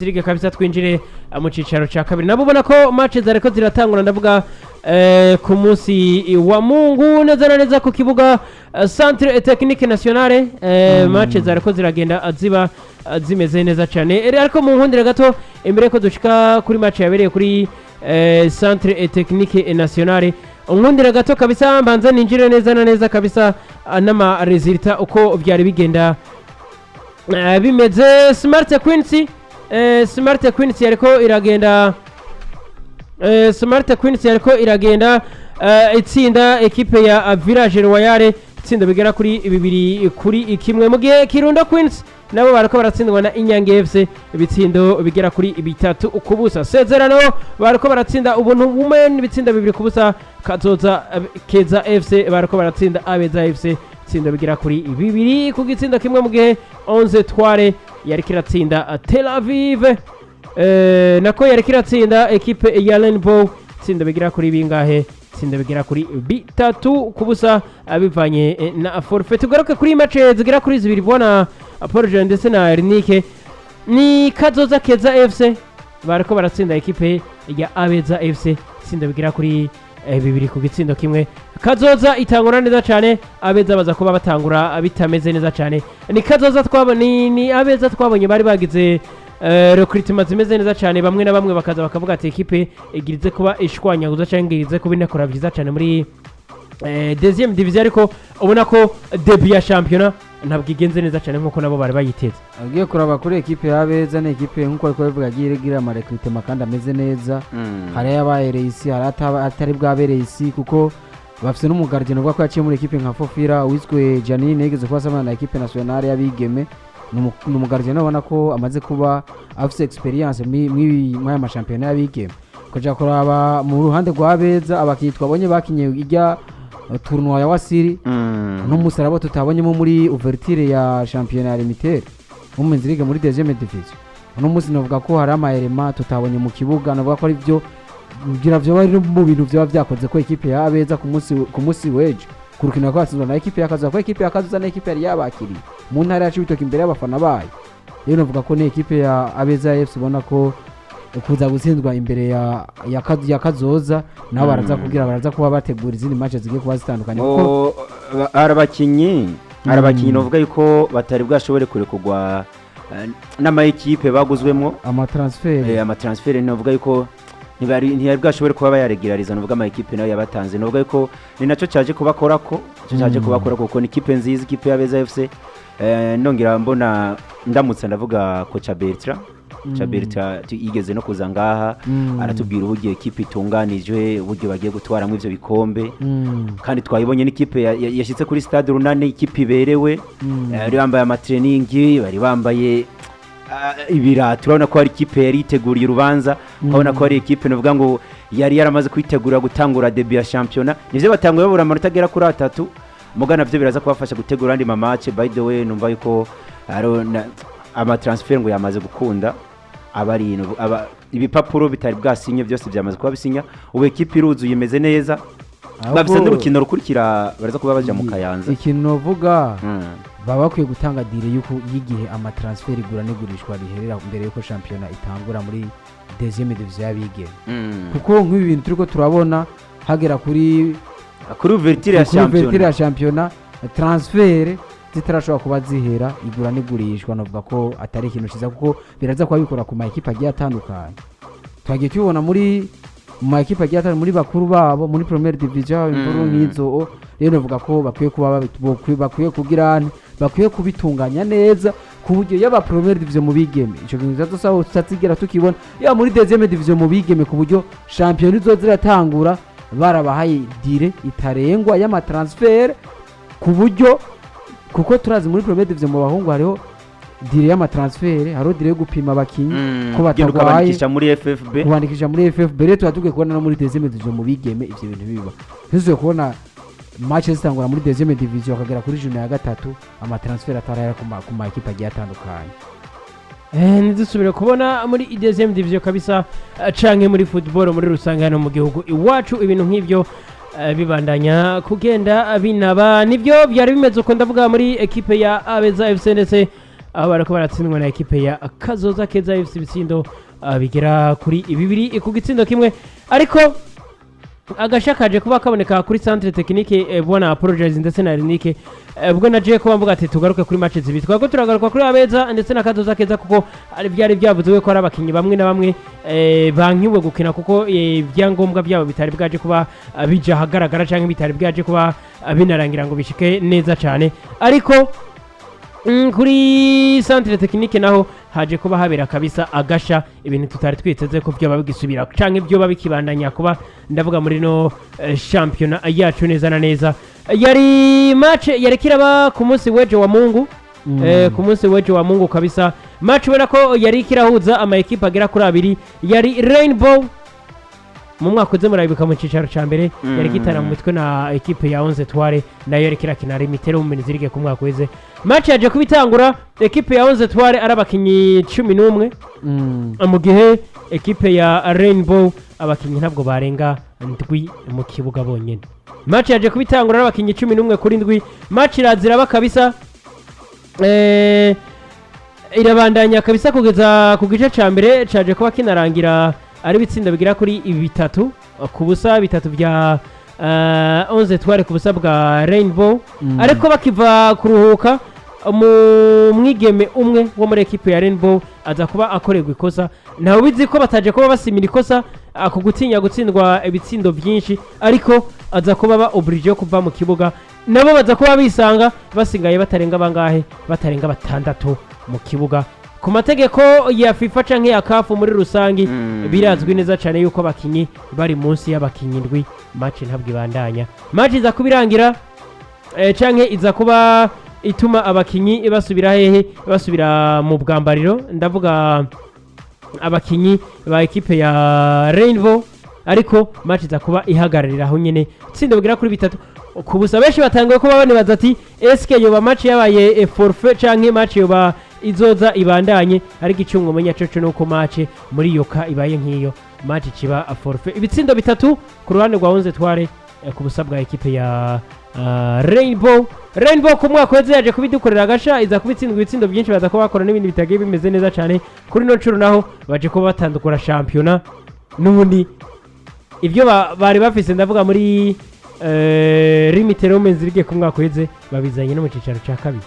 Zirige kabisa twinjire mu cicaro ca kabiri. Nabo ubona ko match zariko ziratangura, ndavuga ku munsi wa Mungu neza na neza ku kibuga Centre Technique Nationale. Match zariko ziragenda ziba zimeze neza cyane. Ariko mu nkundira gato imbere ko dushika kuri match yabereye kuri Centre Technique Nationale, unkundira gato kabisa mbanza ninjire neza na neza kabisa n'ama résultats uko byari bigenda bimeze. Smart Queens yariko iragenda, Smart Queens yariko iragenda itsinda ekipe ya Village Royale itsinda bigera kuri 2-1, mu gihe Kirundo Queens nabo bariko baratsindwa na Inyange FC ibitsindo bigera kuri 3-0. Sezerano bariko baratsinda Ubuntu Women ibitsinda 2-0. Kazoza Keza FC bariko baratsinda Abeza FC ibitsindo bigera kuri 2-1, mu gihe Onze Tware yariko iratsinda Tel Aviv, nako yariko iratsinda ekipe ya Rainbow itsinda bigera kuri bingahe? Itsinda bigera kuri 3-0 bivanye na forfait. Tugaruke kuri match zigera kuri zibiri, bwana Paul Jean ndetse na Ernike. Ni Kazoza Keza FC bariko baratsinda ekipe ya Abeza FC itsinda bigera kuri 2-1. Kazoza itangura neza cyane, Abeza baza kuba batangura bitameze neza cyane. Ni Kazoza twabonye, ni Abeza twabonye bari bagize recrutement zimeze neza cyane, bamwe na bamwe bakaza bakavuga ati ekipe igirize kuba ishwanyaguza cyangwa igirize kuba inakora byiza cyane muri deuxième division, ariko ubona ko début ya championnat ntabwo igenze neza cyane nkuko nabo bari bayiteze. Agiye kuraba kuri ekipe y'Abeza, ni ekipe nk'uko ariko bivuga yagiye igira ama recrutement kandi ameze neza. Hari ayabaye isi, hari atari bwabereye isi, kuko bafite n'umu gardien uvuga ko yaciye muri ekipe nka Fofira witwe Janine, yigeze kuba asamana na ekipe nationale y'abigeme. Ni umu gardien ubona ko amaze kuba afite expérience mw'aya mashampiyona y'abigeme. Kuja kuraba mu ruhande rwa Beza, abakinyi twabonye bakinye ijya tournoi ya Wasiri no musarabo tutabonyemo muri ouverture ya shampiyona ya Limited Women's League muri deuxième division. Uno munsi navuga ko hari ama éléments tutabonye mu kibuga, navuga ko ari byo ngira vyoba ari mu bintu vyoba vyakoze ko ekipe ya Abeza ku munsi w'ejo ku rukino rwatsinzwe na ekipe ya Kazoza, ko ekipe ya Kazoza na ekipe yari yabakiriye mu ntara ya Cibitoke imbere y'abafana bayo. Rero navuga ko ni ekipe ya Abeza FC ubona ko kuza gutsindwa imbere ya Kazoza, nabo baraza kugira baraza kuba bategura izindi match zigiye kuba zitandukanye, kuko Hari abakinyi novuga yuko batari bwashobore kurekurwa n'ama ekipe baguzwemwo. Ama transfert. Ama transfert novuga yuko ntibari bwashobore kuba bayaregulariza, novuga ama ekipe nayo yabatanze. Novuga yuko ni naco caje kubakorako, ico caje kubakorako, kuko ni ikipe nziza, ikipe y'Abeza FC. Nongera mbona ndamutse ndavuga kocha Bertrand. Kocha Bertrand yigeze no kuza ngaha, aratubwira uburyo ekipe itunganijwe, uburyo bagiye gutwaramo ivyo bikombe. Kandi twayibonye n'ikipe yashyitse kuri stade Runani, ikipe iberewe. Bari bambaye ama training, bari bambaye ibirato. Urabona ko hari ikipe yari yiteguriye urubanza, ukabona ko hari ikipe nuvuga ngo yari yaramaze kwitegura gutangura début ya shampiyona. Nivyo batanguye babura amanota agera kuri atatu, muga navyo biraza kubafasha gutegura andi ma match. By the way, numva yuko hariho ama transfert ngo yamaze gukunda, aba ari ibipapuro bitari bwasinye byose byamaze kuba bisinya. Ubu ekipe iruzuye, imeze neza. Bafise n'urukino rukurikira, baraza kuba baja mu Kayanza. Ikintu novuga, baba bakwiye gutanga durée y'uko y'igihe ama transfert, igura n'igurishwa riherera mbere y'uko shampiyona itangura muri deuxième division y'abigeme, kuko nk'ibi bintu turiko turabona hagera kuri kuri ouverture ya kuri ouverture shampiyona ya shampiyona, transfert zitarashobora kuba zihera, igura n'igurishwa, navuga ko atari ikintu cyiza, kuko biraza kuba bikora ku ma ekipe agiye atandukanye. Twagiye tubibona muri mu ma ekipe agiye atandukanye, muri bakuru babo muri première division, imvuru nk'izo. Rero navuga ko bakwiye kuba bakwiye kugira nte, bakwiye kubitunganya neza ku buryo yaba première division mu bigeme ico kintu tutazosaba tutazigera tukibona, yaba muri deuxième division mu bigeme, ku buryo shampiyona izoza iratangura barabahaye durée itarengwa y'ama transfert, ku buryo kuko turazi muri première division mu bahungu hariho durée y'ama transfert, hariho durée yo gupima abakinyi ko Genda batagwaye, ukabandikisha muri FFB. Kubandikisha muri FFB. Rero tuba dukwiye kubona no muri deuxième division mu bigeme ivyo bintu biba. Ntituzuye kubona match zitangura muri deuxième division bakagera kuri journée ya gatatu ama transfert atarahera ku ma ekipe agiye atandukanye. Ntidusubire kubona muri deuxième division kabisa, canke muri football muri rusange hano mu gihugu iwacu ibintu nk'ivyo bibandanya kugenda binaba. Nibyo byari bimeze uko, ndavuga muri ekipe ya Abeza FC ndetse aho bariko baratsindwa na ekipe ya Kazoza Keza FC ibitsindo bigera kuri 2 ku gitsindo 1. Ariko agasha kaje kuba kaboneka kuri centre technique, bwana Apologize ndetse na Renike, ubwo naje kuba mvuga ati tugaruke kuri match zibiri, twako turagaruka kuri Abeza ndetse na Kazoza Keza, kuko ari byari byavuzwe ko ari abakinyi bamwe na bamwe bankiwe gukina kuko ibyangombwa byabo bitari bwaje kuba bija ahagaragara canke bitari bwaje kuba binarangira ngo bishike neza cane. Ariko kuri centre technique naho haje kuba habera kabisa agasha, ibintu tutari twiteze ko byoba bigisubira canke byoba bikibandanya kuba, ndavuga muri no shampiyona yacu neza na neza. Yari match yari kiraba ku munsi w'ejo wa Mungu, ku munsi w'ejo wa Mungu kabisa, match ubona ko yari kirahuza ama ekipe agera kuri abiri. Yari Rainbow mu mwaka uze murabika mu cicaro ca mbere, yari gitana mu mitwe na ekipe ya Onze Etoile, nayo yari kirakina Limited mu Minizirige ku mwaka weze. Match yaje kubitangura ekipe ya Onze Etoile ari abakinyi 11, mu gihe ekipe ya Rainbow abakinyi ntabwo barenga 7 mu kibuga bonyene. Match yaje kubitangura ari abakinyi 11 kuri 7. Match iraziraba kabisa, irabandanya kabisa kugeza ku gice ca mbere caje kuba kinarangira ari ibitsinda bigera kuri 3 ku busa, 3 bya Onze Etoile ku busa bwa Rainbow. Ariko bakiva kuruhuka, mu mwigeme umwe wo muri ekipe ya Rainbow aza kuba akorerwa ikosa. Ntawe ubizi ko bataje kuba basimira ikosa ku gutinya gutsindwa ibitsindo byinshi, ariko aza kuba ba obligé yo kuva mu kibuga, nabo baza kuba bisanga basigaye batarenga bangahe? Batarenga 6 mu kibuga. Ku mategeko ya FIFA canke ya CAF muri rusangi, birazwi neza cyane yuko abakinyi bari munsi y'abakinyi 7 match ntabwo ibandanya. Match iza kuba irangira, canke iza kuba ituma abakinyi basubira hehe? Basubira mu bwambariro, ndavuga abakinyi ba ekipe ya Rainbow. Ariko match iza kuba ihagararira aho nyene, itsinda bugera kuri 3 ku busa. Benshi batanguye kuba banibaza ati eske yoba match yabaye forfait canke match yoba izoza ibandanye? Ariko icyo mwomenya coco nuko match muri iyo ka ibaye nk'iyo match kiba forfait, ibitsindo 3 ku ruhande rwa Onze Etoile ku busa bwa ekipe ya Rainbow. Rainbow ku mwaka weze yaje kubidukorera agasha, iza kubitsindwa ibitsindo byinshi, baza kuba bakora n'ibindi bitagiye bimeze neza cyane. Kuri no nshuro naho baje kuba batandukura shampiyona n'ubundi ibyo bari bafise, ndavuga muri Limite Women's League ku mwaka uheze, babizanye no mu cicaro cya kabiri.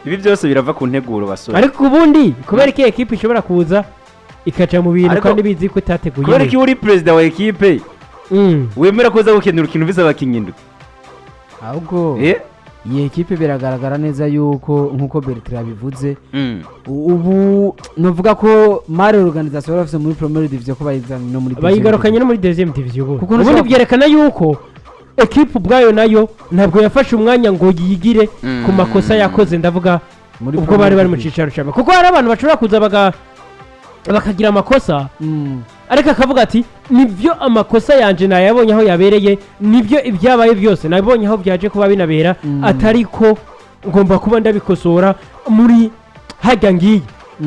Ibi byose birava ku nteguro, basore. Ariko ubundi kubera ko ekipe ishobora kuza ikaca mu bintu kandi bizi ko itateguye Kubera ko neza. iyo uri perezida wa ekipe wemera ko uza gukina urukino ufise abakinyi 7? Ahubwo iyi ekipe biragaragara neza yuko, nk'uko Bertrand yabivuze, ubu nuvuga ko mare organisation bari bafise muri première division ko bayizanye no muri deuxième. Bayigarukanye no muri deuxième division ubundi. Kuko Ubundi ntushobora- byerekana yuko ekipe ubwayo nayo ntabwo yafashe umwanya ngo yigire ku makosa yakoze, ndavuga muri ubwo bari bari mu première. cicaro cya mbere, kuko hari abantu bashobora kuza bakagira amakosa, ariko akavuga ati nibyo, amakosa yanje nayabonye aho yabereye, nibyo, ibyabaye byose nabonye aho byaje kuba binabera, atari ko ngomba kuba ndabikosora muri hajya ngiye.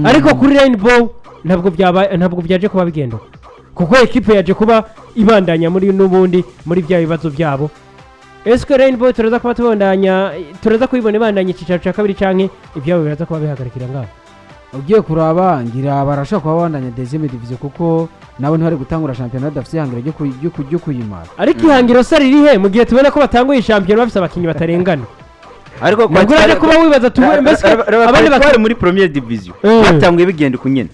Ariko kuri Rainbow ntabwo byaba, ntabwo byaje kuba bigenda uko, kuko ekipe yaje kuba ibandanya muri n'ubundi muri bya bibazo byabo. Ese Rainbow turaza kuba tubandanya, turaza kubibona ibandanya icyicaro cya kabiri, canke ibyabo biraza kuba bihagarikira ngaho? Ugiye kuraba ngira barashobora kuba bandanya deuxième division, kuko nabo ntibari gutangura shampiyona badafite ihangiro ryo kuyimara. Ariko ihangiro se ririhe mu gihe tubona ko batanguye shampiyona bafise abakinnyi batarengana? Ariko Nabwo uraje kuba wibaza mbese abandi bari muri première division batanguye bigenda uku nyene,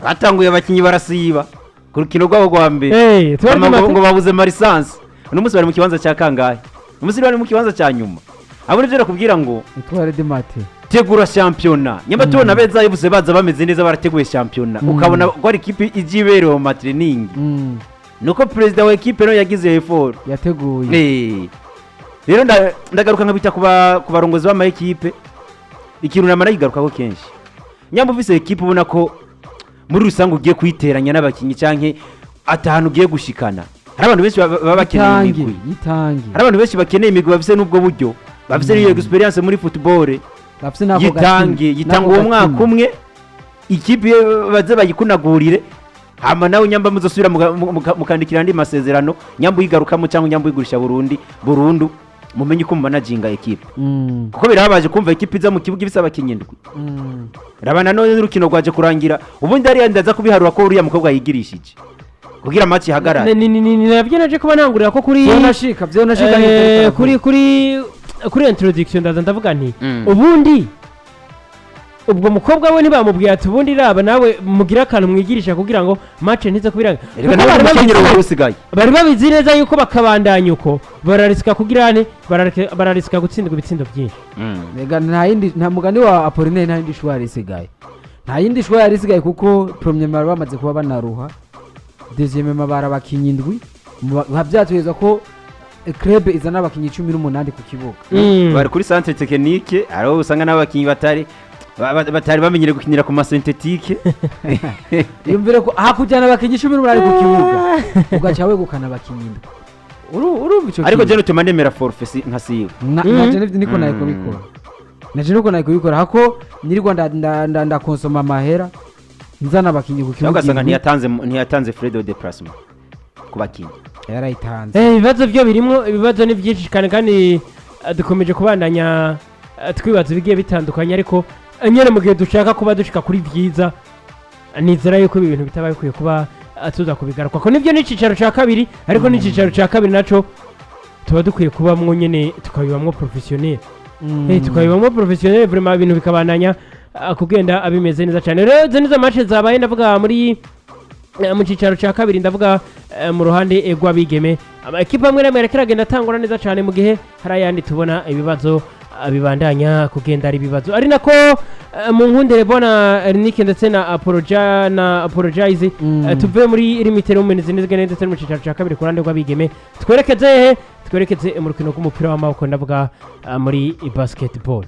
batanguye abakinyi barasiba ku rukino rwabo rwa mbere. Tuba Bama ngo babuze ma licence. Uno munsi bari mu kibanza cya kangahe? Uno munsi bari mu kibanza cya nyuma. Abo nivyo nakubwira ngo Etoile du Matin. tegura shampiyona. Nyamba tubona beza bivuze baza bameze neza, barateguye shampiyona, ukabona ko ari ikipe ijya iberewe mu ma training, nuko perezida wa ekipe nawe yagize effort. Yateguye. Rero ndagaruka nkabita ku barongozi b'ama ekipe, ikintu namara yigarukaho kenshi. Nyamba ufise ekipe ubona ko muri rusange ugiye kuyiteranya n'abakinyi canke atahanu ugiye gushikana, hari abantu benshi baba bakeneye yitange imigwi. Yitange. Hari abantu benshi bakeneye imigwi, bafise n'ubwo buryo, bafise n'iyo experience muri football. Bafise n'ako Yitange. gatima, Yitanga n'ako uwo mwaka gatima. umwe, ikipe ye baze bayikunagurire, hama nawe nyamba muzosubira mukandikira andi masezerano, nyamba uyigarukamo cyangwa nyamba uyigurisha burundi burundu. Mumenye uko mumanaginga ekipe, kuko birababaje kumva ekipe iza mu kibuga ifise abakinyi indwi. Raba nanone n'urukino rwaje kurangira ubundi hariya, ndaza kubiharura ko uriya mukobwa yigirishije kugira match ihagarare. Ni nabyo naje kuba ntangurira ko kuri Vyonashika, vyonashika. Kuri introduction ndaza ndavuga nti ubundi ubwo mukobwa we ntibamubwiye ati: "Ubundi raba nawe mugire akantu mwigirisha kugira ngo match ntize kubiranga." Reka Kuko nawe bari umukenyero babizi- wari usigaye. Bari babizi neza yuko bakabandanya uko bararisika kugira ane bararisika gutsindwa ibitsindo byinshi. Rega nta yindi, nta mugani wa Apollinaire, nta yindi choix yari isigaye, nta yindi choix yari isigaye, kuko premièrement bamaze kuba banaruha, deuxièmement bari abakinyi indwi. Byatwereza ko club izana abakinyi 18 ku kibuga. Bari kuri centre technique, hariho usanga n'abakinyi batari bamenyereye gukinira ku ma synthétique. Yumvire ko hakujyana abakinyi 18 ku kibuga, ugaca wegukana abakinyi indwi. Urumva ico Ariko kintu? je nutuma nemera forfait nka siwe. Naje niko naye kubikora, naje niko naye kubikora, hako nyirirwa ndakonsoma amahera nzana abakinyi ku Cyangwa kibuga ugasanga indwi. Ntiyatanze frais de déplacement ku bakinyi. Yarayitanze. Ibibazo byo birimwo, ibibazo ni byinshi cyane, kandi dukomeje kubandanya twibaza ibigiye bitandukanye, ariko nyine mu gihe dushaka kuba dushika kuri byiza, nizera yuko ibi bintu bitaba bikwiye kuba tuza kubigaruka ko nibyo n'icicaro cya kabiri, ariko n'icicaro cya kabiri naco tuba dukwiye kubamwo nyine, tukabibamwo professionnel. Tukabibamwo professionnel vraiment, ibintu bikabandanya kugenda bimeze neza cyane. Rero izo nizo match zabaye, ndavuga muri mu cyicaro cya kabiri, ndavuga mu ruhande rw'abigeme. Amakipe amwe n'amwe ariko aragenda atangura neza cyane, mu gihe hari ayandi tubona ibibazo bibandanya kugenda ari ibibazo, ari nako mu nkundire bona Ernike ndetse na Apoloja na Apologize. Tuve muri limited women's ndetse no mu cyicaro cya kabiri ku ruhande rw'abigeme, twerekeze he? Twerekeze mu rukino rw'umupira w'amaboko, ndavuga muri basketball.